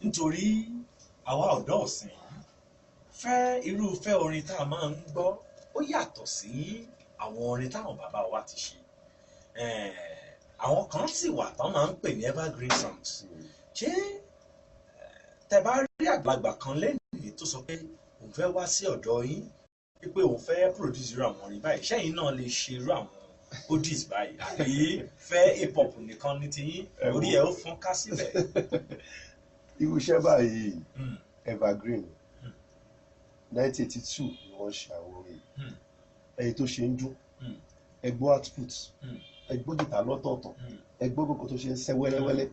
Nítorí àwa ọ̀dọ́ ọ̀sìn fẹ́ irúfẹ́ orin tá a máa ń gbọ́, ó yàtọ̀ sí àwọn orin táwọn bàbá wa ti ṣe. Àwọn kan sì wà tán máa ń pè ní evergreen songs. Ṣé tẹ bá rí àgbàlagbà kan lẹ́nìí tó sọ pé òun fẹ́ wá sí ọ̀dọ̀ yín, wípé òun fẹ́ produce irú àwọn orin báyìí, ṣẹ́yìn náà lè ṣe irú àwọn oldies báyìí, àbí fẹ́ hip hop nìkan ní tiyín, orí ẹ̀ ó fọ́n ká síbẹ̀? Irú iṣẹ́ báyìí, evergreen. 1982 ni wọ́n ṣe àwọn orin. Ẹni tó ṣe ń dún, ẹ gbọ́ output, ẹ gbọ́ jìtá lọ́tọ̀ọ̀tọ̀, ẹ gbọ́ gbogbo tó ṣe ń ṣẹ́ wẹ́lẹ́wẹ́lẹ́.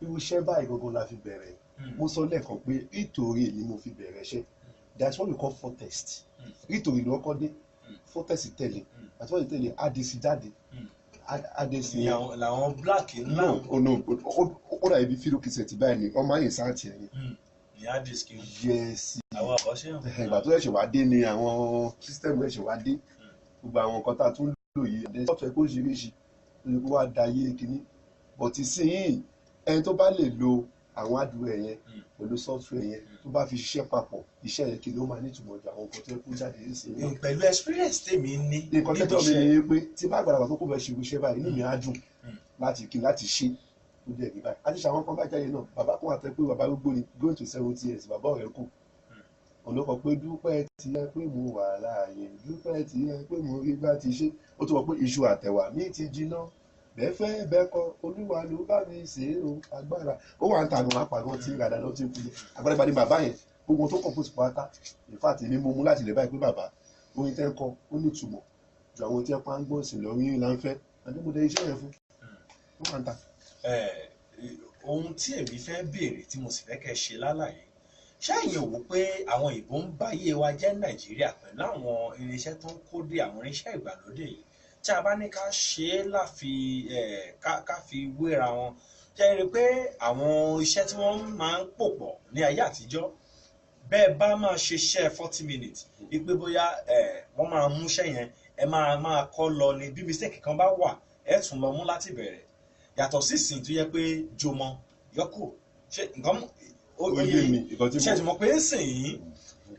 Irú iṣẹ́ báyìí gangan la fi bẹ̀rẹ̀. Mo sọ lẹ́ẹ̀kan pé nítorí ni mo fi bẹ̀rẹ̀ iṣẹ́. That's what we call four test. Nítorí ló kọ́ dé, four test tẹ̀lé, àti wọ́n ti tẹ̀lé ADC jáde. ADC Ìyẹn làwọn black ńlá. No, oh no, ó dàbí bí video cassette báyìí ni wọ́n máa ń yìn sáàtì ẹ̀ ni. Ní hard disk. Yes. Àwọn àkọsẹ́ hàn. Ìgbà tó ṣẹ̀ṣẹ̀ wá dé ni àwọn system ṣẹ̀ṣẹ̀ wá dé. Gbogbo àwọn nǹkan tá a tún lò yìí, ẹ̀ software kó oríṣiríṣi lórí kó wá da ayé kínní. But ìsinyìí, ẹni tó bá lè lo àwọn hardware yẹn pẹ̀lú software yẹn, tó bá fi ṣiṣẹ́ papọ̀, iṣẹ́ yẹn kí ló máa nítumọ̀ ju àwọn nǹkan tó yẹ kó jáde nísìnyí. Pẹ̀lú experience tèmi ní Nǹkan nídìí tẹ́tọ́ mi iṣẹ́. ni pé tí bá àgbàlagbà tó kó fẹ́ ṣe irú iṣẹ́ báyìí, inú mi á dùn láti kí láti ṣe ó dẹ̀ rí báyìí. A ti ṣe àwọn kan bá jáde náà. Bàbá kan wà tẹ́ pé bàbá arúgbó ni, going to 70 years, bàbá ọ̀rẹ́ kù. Òun ló kọ pé dúpẹ́ tí ẹ pé mo wà láàyè, dúpẹ́ tí ẹ pé mo rí bá ti ṣe. Ó tún wọ pé iṣu àtẹ̀wà mi ti jiná, bẹ́ẹ̀ fẹ́ bẹ́ẹ̀ kọ́, Olúwa ló bá mi ṣe é o. Agbára ó wà ń ta àwọn apàgọ́ tí ń ràdà ló ti ń kú jẹ. Àgbàlagbà ni bàbá yẹn. Gbogbo tó compose pátá, in fact, èmi mo mú láti lè báyìí pé bàbá, orin tẹ́ ń kọ ó ní ìtumọ̀ ju àwọn tí ẹ pa ń gbọ́ sí lọ rí là ń fẹ́ àti mo dẹ iṣẹ́ yẹn fún ó wà ń ta. Ohun tí èmi fẹ́ béèrè tí mo sì fẹ́ kẹ́ ṣe lálàyé, ṣẹ́yìn ò wò pé àwọn ìbò ń báyé wa jẹ́ Nàìjíríà pẹ̀lú àwọn irinṣẹ́ tó ń kó dé, àwọn irinṣẹ́ ìgbàlódé yìí, tí a bá ní ká ṣe é láfi ká fi wéra wọn, ṣe rí i pé àwọn iṣẹ́ tí wọ́n máa ń pò pọ̀ ní ayé àtijọ́, bẹ́ẹ̀ bá máa ṣiṣẹ́ 40 minutes, wípé bóyá wọ́n máa múṣẹ́ yẹn, ẹ máa máa kọ́ lọ ni, bí mistake kan bá wà, ẹ tún lọ mú láti bẹ̀rẹ̀, yàtọ̀ sísìn tó yẹ pé jomọ yọkù ṣe nǹkan Ó yé mi, nǹkan tí ṣe mo ti mọ̀ pé ń sìn yín,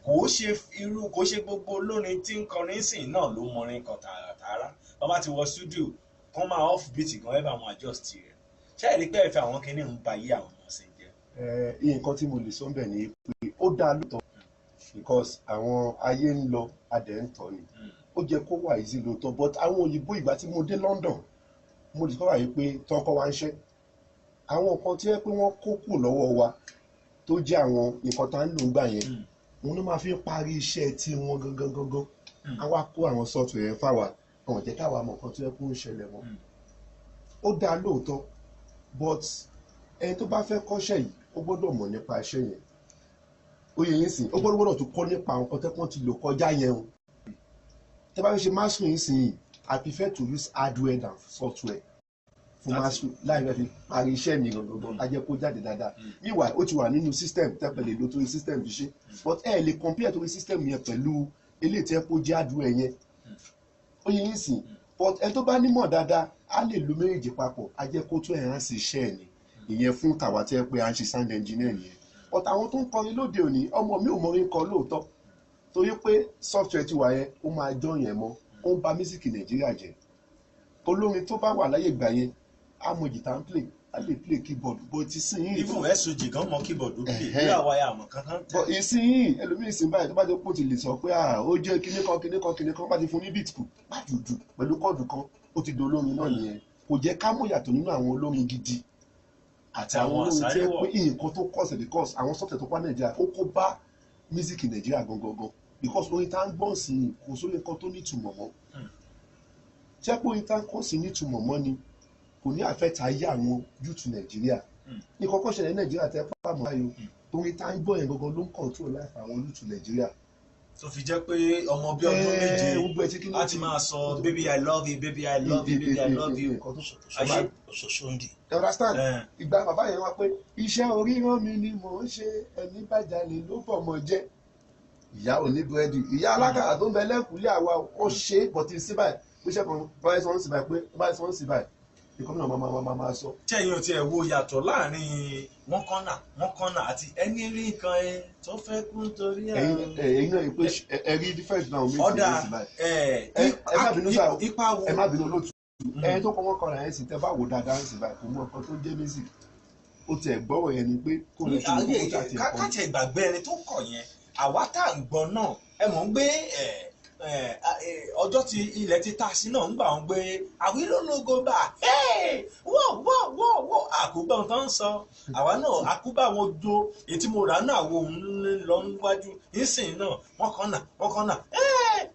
kò ṣe irú, kò ṣe gbogbo olórin tí ń kọrin sìn náà ló mọrin kan tààràtààrà. Wọ́n bá ti wọ studio kán máa off beat gan, ẹ bá wọn adjust rẹ̀. Ṣé ẹ rí pé ẹ fẹ́ àwọn kinní ń ba ayé àwọn ọmọ sí jẹ́? Nǹkan tí mo lè sọ bẹ́ẹ̀ ni pé ó dáa lóòótọ́, because àwọn ayé ń lọ, adẹ̀ ń tọ̀ ni. Ó jẹ́ kó wà easy lóòótọ́, but àwọn òyìnbó, ìgbà tí mo dé London, mo discover yìí pé tọ́kọ́ wá ń ṣẹ́ àwọn nǹkan tí yẹ pé wọ́n kó kù lọ́wọ́ wa, tó jẹ́ àwọn nǹkan tá ń lò ń gbà yẹn, òun ló máa fi ń parí iṣẹ́ tí wọ́n gangan gangan. Á wá kó àwọn software yẹn fáwa, àwọn jẹ́ káwa mọ̀ nǹkan tó yẹ kó ń ṣẹlẹ̀ mọ́. Ó dáa lóòótọ́, but ẹni tó bá fẹ́ kọ́ṣẹ́ yìí, ó gbọ́dọ̀ mọ̀ nípa iṣẹ́ yẹn. Ó yẹ yín sìn, ó gbọ́dọ̀ tún kọ́ nípa àwọn nǹkan tẹ́kàn ti lò kọjá yẹn o. Tẹ́ bá fẹ́ ṣe mastering yín sìn yìí, I prefer to use hardware than software fún mastering láì fẹ́ fi parí iṣẹ́ mi gangan, á jẹ́ kó jáde dáadáa. Meanwhile, ó ti wà nínú system tẹ́pẹ̀ lè lo torí system fi ṣe, but ẹ lè compare torí system yẹn pẹ̀lú eléyìí tẹ́ kó jẹ́ hardware yẹn. Ó yẹ yín sìn, but ẹni tó bá nímọ̀ dáadáa á lè lo méjèèjì papọ̀, á jẹ́ kó tún enhance iṣẹ́ ẹ̀ ni. Ìyẹn fún tàwa tẹ́ pé à ń ṣe sound engineer nìyẹn. But àwọn tó ń kọrin lóde òní, ọmọ mi ò mọ orin kọ lóòótọ́, torí pé software ti wà yẹn, ó máa jọ yẹn mọ́. Ó ń ba music Nàìjíríà jẹ́. Olórin tó bá wà láyé ìgbà yẹn, á mọ guitar ń play, á lè play keyboard, but ti sìn yìí Even SOG gan mọ keyboard ó play bí àwa ya àmọ́ kankan tẹ̀. But ìsinyìí, ẹlòmíì sìn báyìí, tó bá jẹ́ pé ó ti lè sọ pé ah, ó jẹ́ kinní kan, kinní kan, kinní kan, bá ti fún ní beat kù pàjùjù pẹ̀lú chord kan, ó ti di olórin náà nìyẹn. Kò jẹ́ ká mọ̀ yàtọ̀ nínú àwọn olórin gidi àti àwọn olórin tí ẹ àsáríwọ̀. Pé nǹkan tó cause it, because àwọn software tó pa Nàìjíríà, ó kó bá music Nàìjíríà gangan gan, because orin tá ń gbọ́n sí i, kò sórí nǹkan tó nítumọ̀ mọ́. Tí ẹ pé orin tá ń kọ́ sí nítumọ̀ mọ́ ni, kò ní affect ayé àwọn youth Nàìjíríà. Ní kọ́kọ́ ṣẹlẹ̀ ní Nàìjíríà tẹ́ pàmò báyìí o, orin tá ń gbọ́ yẹn gangan ló ń control life àwọn youth Nàìjíríà. Tó fi jẹ́ pé ọmọ bí ọdún 7 Gbogbo ẹ̀ tí kí ló á ti máa sọ "Baby, I love you, baby, I love you, baby, I love you." Nǹkan tó Ayé. Ṣoṣoǹdì. You understand? Ìgbà bàbá yẹn wá pé iṣẹ́ oríran mi ni mò ń ṣe, ẹni bá jalè ló bọ̀ mọ́ jẹ́, ìyá òní búrẹ́dì, ìyá alákàrà tó ń bẹ lẹ́kùnlé àwa, ó ṣe é bọ̀tí sí báyìí pé iṣẹ́ kan báyìí sọ ń sì báyìí pé báyìí sọ ń sì báyìí. Nǹkan mìíràn máa sọ. Tẹ́yìn ò tiẹ̀ wo yàtọ̀ láàrin wọ́n kọ́nà wọ́n kọ́nà àti ẹni rí nǹkan ẹ tó fẹ́ kú nítorí Ẹ̀yin ẹ̀yin náà pé ẹ rí difference náà méjì ọ̀dà ní ìsìn báyìí. Ẹ má bínú sá o. Ipa wo? Ẹ má bínú, olóòtú. Ẹ tó kọ́ wọ́n kọ́ra ẹ̀ sì, tẹ́ bá wò dáadáa ń sìn báyìí, kò mọ nǹkan tó ń jẹ́ music. Ó tiẹ̀ gbọ́rọ̀ yẹn ni pé kó lè fi kó tà tiẹ̀ kọ́. Káàtì ìgbàgbé ẹni tó kọ̀ yẹn, àwa tá à ń gbọ́ náà, ẹ mọ̀ ń gbé ẹ ẹ ẹ, ọjọ́ tí ilẹ̀ ti ta sí náà ń gbà wọ́n gbé àwílólógo bá wọ́ wọ́ wọ́ wọ́, àkóbá ohun tó ń sọ, àwa náà àkóbá wọn jo. Ètí mo rà náà wo òun lọ níwájú nísìnyí náà, wọ́n kàn náà, wọ́n kàn náà,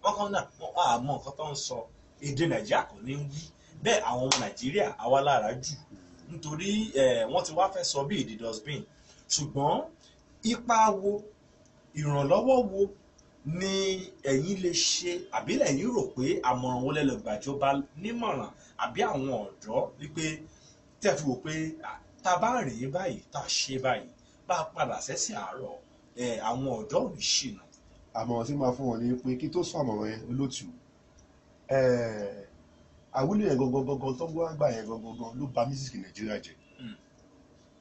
wọ́n kàn náà, wọ́n àmọ́ nǹkan tó ń sọ. Èdè Nàìjíríà kò ní wí bẹ́ẹ̀. Àwọn ọmọ Nàìjíríà àwa lára jù nítorí wọ́n ti wá fẹ́ sọ bí èdè dustbin. Ṣùgbọ́n ipa wo, ìrànlọ́wọ́ wo ni ẹ̀yin lè ṣe, àbí lẹ́yìn rò pé àmọ̀ràn wo lẹ lè gbàjọba nímọ̀ràn àbí àwọn ọ̀dọ́ wípé tẹ́ fi wò pé tá a bá rìn báyìí, tá a ṣe báyìí, bá a padà sẹ́sìn àárọ̀ ẹ̀, àwọn ọ̀dọ́ ò ní ṣìnà? Àmọ̀ràn tí máa fún wọn ni pé kí tó sọ àmọ̀ràn yẹn, olóòtú, àwílò yẹn gangan gangan tó ń gbọ́ àgbà yẹn gangan gangan ló bà music Nàìjíríà jẹ́.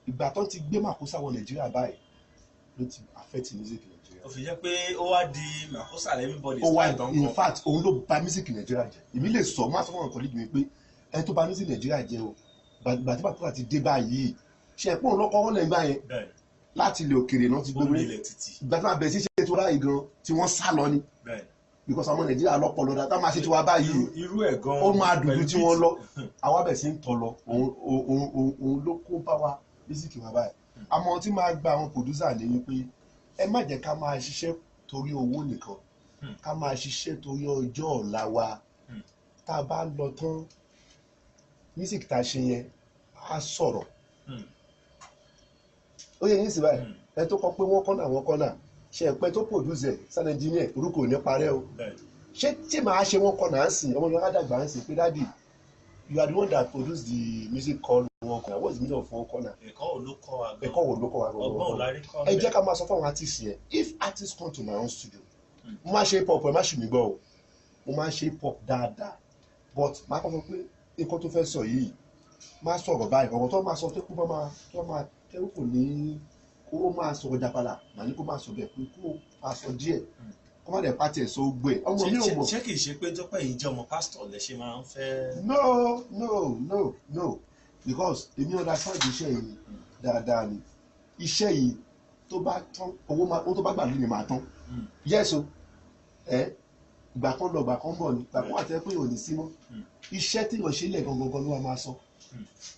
Ìgbà tó ti gbé Makossa wọ Nàìjíríà báyìí ló ti affect music Nàìjíríà. Ó fi jẹ́ pé ó wá di Makossa, everybody Ó wá style tó ń in kọ. fact, òun ló bà music Nàìjíríà jẹ́. Èmi lè sọ, má sọ fún àwọn colleague mi pé ẹni tó bà music Nàìjíríà jẹ́ o, ìgbà tí Makossa ti dé báyìí, ṣe é pé òun lọ́kọ́ wọn lẹ́yìn báyẹn láti ilẹ̀ òkèèrè náà ti Ó gbé wọlé. nílẹ̀ títì. Ìgbà tí wọ́n bẹ̀rẹ̀ sí ṣe tó ráyè gan tí wọ́n sá lọ ni because àwọn Nàìjíríà lọ́pọlọ dáadáa máa ṣe tiwa báyìí. Irú ẹ̀ gan Ó máa dùdú pẹ̀lú tí wọ́n beat. lọ, àwa bẹ̀ sí ń tọ̀ lọ. Òun ló kó bá wa music wa báyìí. Àmọ́ tí máa gba àwọn producer ní wípé ẹ má jẹ́ ká máa ṣiṣẹ́ torí owó nìkan, ká máa ṣiṣẹ́ torí ọjọ́ ọ̀la wa. Tá a bá lọ tán, music tá a ṣe yẹn á sọ̀rọ̀. Ó yẹ yín sí báyìí. Ẹ tó kọ pé wọ́n kọ́nà, wọ́n kọ́nà ṣe ẹ pé tó produce ẹ̀, sound engineer, orúkọ ò ní parẹ́ o. Ṣé tí màá ṣe wọ́n kọ́nà á sìn, ọmọ mi á dàgbà á sìn pé, "Daddy, you are the one that produce the music called One Corner. What's the meaning of One Corner?" Ẹ̀kọ́ wo ló kọ́ wa gan? Ẹ̀kọ́ wo ló kọ́ wa gan? Ọgbọ́n ò lárí kọ́ Ẹ ńbẹ̀. jẹ́ ká máa sọ fún àwọn artist yẹn. If artists come to my own studio, mo máa ṣe hip hop. Ẹ má ṣì mí gbọ́ o, mo máa ń ṣe hip hop dáadáa, but máa kọ́ sọ pé nǹkan tó fẹ́ sọ yìí, má sọ̀rọ̀ báyìí. Ọ̀rọ̀ tó máa sọ tó kó bá máa tó máa tẹ́wọ́ kò ní kó máa sọ̀rọ̀ jàpàlà, màá ní kó máa sọ bẹ́ẹ̀ pé kó máa sọ díẹ̀, kó má dẹ̀ pàtì ẹ̀ sọ gbé ẹ̀ ọmọ mi ò mọ̀. Ṣé kìí ṣe pé tó pẹ́ yìí jẹ́ ọmọ pásítọ̀ lẹ ṣe máa ń fẹ́? No, no, no, no, because èmi understand iṣẹ́ yìí dáadáa ni. Iṣẹ́ yìí tó bá tán, owó máa, owó tó bá gbà lónìí máa tán. Yes o, ẹ ìgbà kan lọ, ìgbà kan bọ̀ ni, ìgbà kan àti ẹ pé ò ní sí mọ́. Iṣẹ́ tí èèyàn ṣe lẹ̀ gangan gan ló wà máa sọ.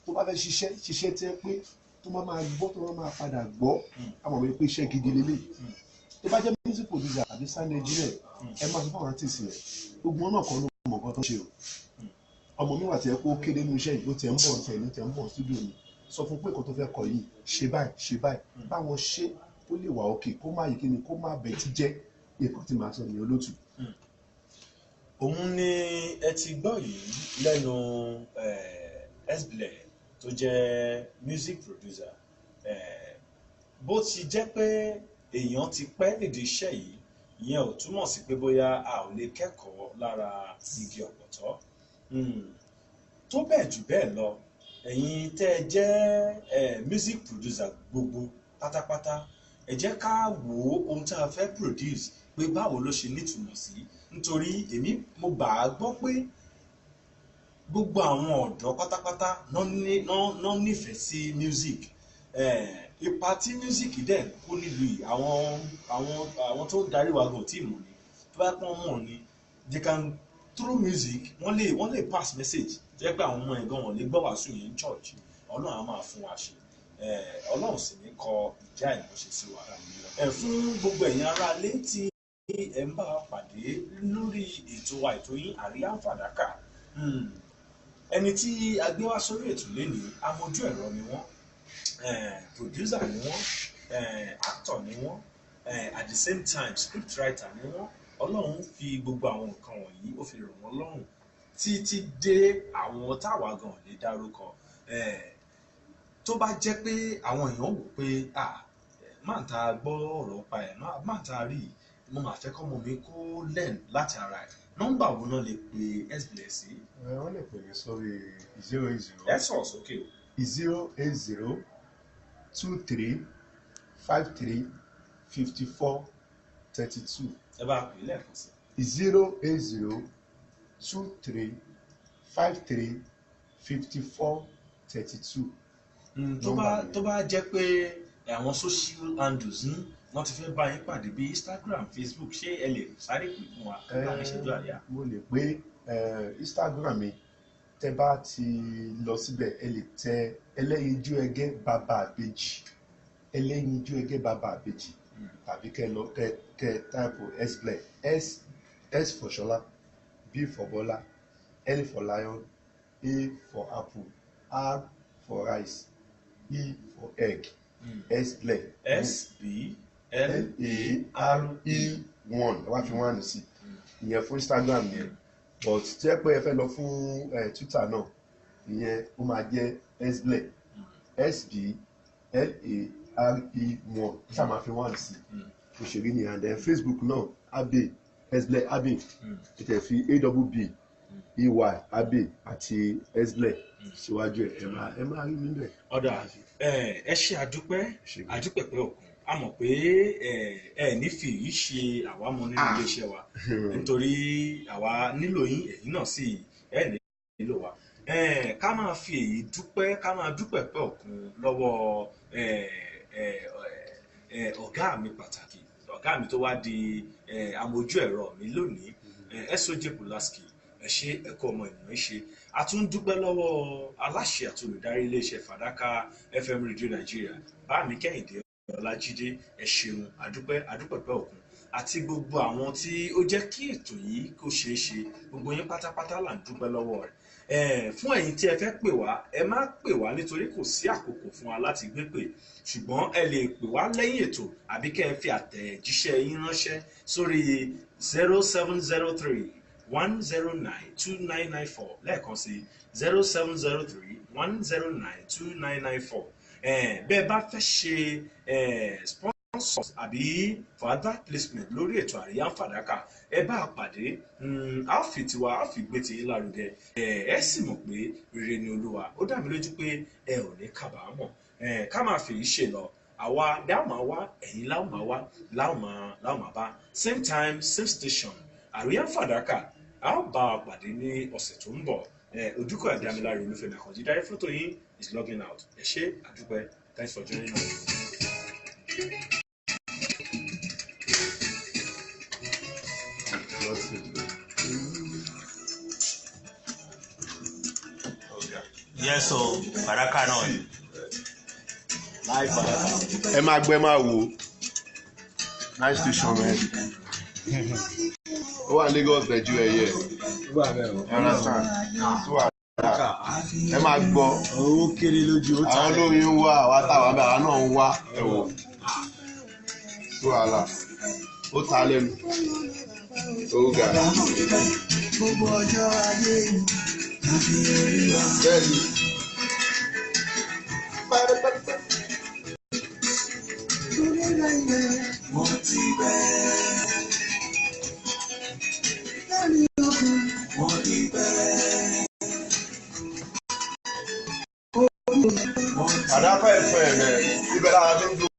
Tó bá fẹ́ ṣiṣẹ́, ṣiṣẹ́ tí ẹ pé tó máa máa gbọ́, tó máa máa padà gbọ́, á mọ̀ wípé iṣẹ́ gidi lélẹ̀. Tó bá jẹ́ music producer àbí sound engineer, ẹ máa sọ fún àwọn artist yẹn. Gbogbo wọn náà kọ́ ló mọ̀ nǹkan tó ń ṣe o. Ọmọ mi wà tí ẹ kó kéde nínú iṣẹ́ yìí, ó tiẹ̀ ń bọ̀ tiẹ̀ ní tiẹ̀ ń bọ̀ studio mi, sọ fún pé nǹkan tó fẹ́ kọ yìí, ṣe báyìí, ṣe báyìí, báwọn ṣe kó lè wà òkè, kó má yìí kí ni, kó má bẹ̀ tí jẹ́. Nǹkan tí màá sọ nìyẹn, olótù. Òun ni ẹ ti gbọ́ yìí lẹ́nu Esblẹ̀ tó jẹ́ music producer. Bó ti jẹ́ pé èèyàn ti pẹ́ nídìí iṣẹ́ yìí, ìyẹn ò túmọ̀ sí pé bóyá a ò lè kẹ́kọ̀ọ́ lára igi ọ̀pọ̀tọ́. Tó bẹ́ẹ̀ jù bẹ́ẹ̀ lọ, ẹ̀yin tẹ́ ẹ jẹ́ music producer gbogbo pátápátá, ẹ jẹ́ ká wo ohun tí a fẹ́ produce pé báwo ló ṣe nítumọ̀ sí, nítorí èmi mo gbà á gbọ́ pé gbogbo àwọn ọ̀dọ́ pátápátá náà nífẹ̀ẹ́ sí music. Ipa tí music dẹ̀ ń kó nílùú yìí, àwọn tó ń darí wa gan ò tí ì mọ̀ ni. Tó bá pọ́n mọ̀ ni, they can through music wọ́n lè pass message tó yẹ pé àwọn ọmọ ẹ̀ gan wọ́n lè gbọ́ wàásù yẹn ní church. Ọlọ́run á máa fún wa ṣe. Ọlọ́run sì ní kọ ìjà ìmọ̀ṣe sí wa. Ẹ fún gbogbo ẹ̀yin ará ilé tí ẹ ń bá wa pàdé lórí ètò wa, ètò yín, Àríyá ń Fàdákà. Ẹni tí a gbé wá sórí ètò lénìí, amójú ẹ̀rọ ni wọ́n, producer ni wọ́n, actor ni wọ́n, at the same time script writer ni wọ́n. Ọlọ́run fi gbogbo àwọn nǹkan wọ̀nyí, ó fi rọ̀ wọ́n lọ́rùn títí dé àwọn táwa gan lè dárúkọ. Tó bá jẹ́ pé àwọn èèyàn wò pé ah, má ta gbọ́ ọ̀rọ̀ pa ẹ̀, má ta rí i, mo máa fẹ́ kọ́mọ mi kó learn láti ara ẹ̀. Nọ́mbà wo náà lè pe SBL sí? Wọ́n lè pè mí sórí 080 Ẹ sọ̀rọ̀ sókè o. 08023535432. Ẹ bá pè é lẹ́ẹ̀kan sí. 08023535432. Tó bá Nọ́mbà mi. Tó bá jẹ́ pé àwọn social handles yín wọ́n ti fẹ́ bá yín pàdé bí Instagram, Facebook, ṣé ẹ lè sáré pè fún wa láàrin ìṣẹ́jú àyà? Mo lè pé Instagram mi, tẹ bá ti lọ síbẹ̀, ẹ lè tẹ Ẹlẹ́yinjú Ẹgẹ́ Bàbá Àbèjì, Ẹlẹ́yinjú Ẹgẹ́ Bàbá Àbèjì, tàbí kẹ lọ kẹ type sble, S, S for Ṣọlá, B for Bọ́lá, L for lion, A for apple, R for rice, E for egg, Sble. S B L L A R E 1. Ẹ wá fi 1 sí ìyẹn fún Instagram yẹn. But tí ẹ pé ẹ fẹ́ lọ fún Twitter náà, ìyẹn ó máa jẹ́ Sble, S B L A R E 1, ṣáà máa fi 1 sí. Òṣèré ni. And then Facebook náà, Abe Sble, Abe. Ẹ tẹ̀ fi A double B E Y, Abe àti Sble síwájú ẹ, ẹ máa rí mi bẹ̀. Ọ̀dà, ẹ ṣe, àdúpẹ́. Ṣé gan. Àdúpẹ́ pé òkun a mọ̀ pé ẹ ní fi èyí ṣe àwa mọ nínú iléeṣẹ́ wa, nítorí àwa nílò yín, ẹ̀yin náà sì ẹ nílò wa. Ká máa fi èyí dúpẹ́, ká máa dúpẹ́ pé òkun lọ́wọ́ ẹ, ẹ, ẹ, ọ̀gá mi pàtàkì, ọ̀gá mi tó wá di amójú ẹ̀rọ mi lónìí, SOJ Pulaski. Ẹ ṣe, ẹ̀kọ́ ọmọ ènìyàn ṣe. A tún dúpẹ́ lọ́wọ́ aláṣẹ àti olùdarí iléeṣẹ́ Fàdákà FM Radio Nàìjíríà, báàmí Kẹ́hìndé Ọlájídé. Ẹ ṣeun, àdúpẹ́, àdúpẹ̀pẹ́ òkun, àti gbogbo àwọn tí ó jẹ́ kí ètò yìí kó ṣeé ṣe. Gbogbo yín pátápátá là ń dúpẹ́ lọ́wọ́ rẹ̀. Fún ẹ̀yin tí ẹ fẹ́ pè wá, ẹ má pè wá nítorí kò sí àkókò fún wa láti gbé pè, ṣùgbọ́n ẹ lè pè wá lẹ́yìn ètò àbí kẹ́ ẹ fi àtẹ̀jíṣẹ́ yín ránṣẹ́ sórí 07031092994. Lẹ́ẹ̀kan sí, 07031092994. Bẹ́ẹ̀ bá fẹ́ ṣe sponsors àbí for advert placement lórí ètò Àríyá ń Fàdákà, ẹ bá a pàdé. A ó fi tiwa, a ó fi gbé tiyín lárugẹ. Ẹ sì mọ̀ pé rere ni Olúwa. Ó dá mi lójú pé ẹ ò ní kábàámọ̀. Ká máa fèyí ṣe lọ. Àwa láò máa wá, ẹ̀yin láò máa wá, láò máa bá. Same time, same station, Àríyá ń Fàdákà, a ó bá a pàdé ní ọ̀sẹ̀ tó ń bọ̀. Ojúkọ̀ Ẹ̀dámiláre Olúfẹ́mi Àkànjí dárí fótó yín is logging out. Ẹ ṣé, àdúpẹ́. Thanks for joining us. That's it. Yes o, Fàdákà náà ni. Live Fàdákà. Ẹ máa gbọ́, ẹ máa wò ó. Nice station, man. Ó wà ní Lagos, Nigeria yẹ. Ó wà bẹ́ẹ̀ o. You understand? Tó wà, ẹ máa gbọ́. Owó kéré lójú ó ta. Àwọn olórin ń wá, àwa táwa bẹ́ẹ̀, àwa náà ń wá. Ẹ wò tó wàhálà ó ta lẹ́nu, ó ga. Gbogbo ọjọ́ ayé mi àfi orí wa. Bẹ́ẹ̀ni. Lórí ilẹ̀ mo ti bẹ́. Lórí òkun mo ti bẹ́. Fàdákà FM ẹ̀ ibẹ̀ lára tó ń dún.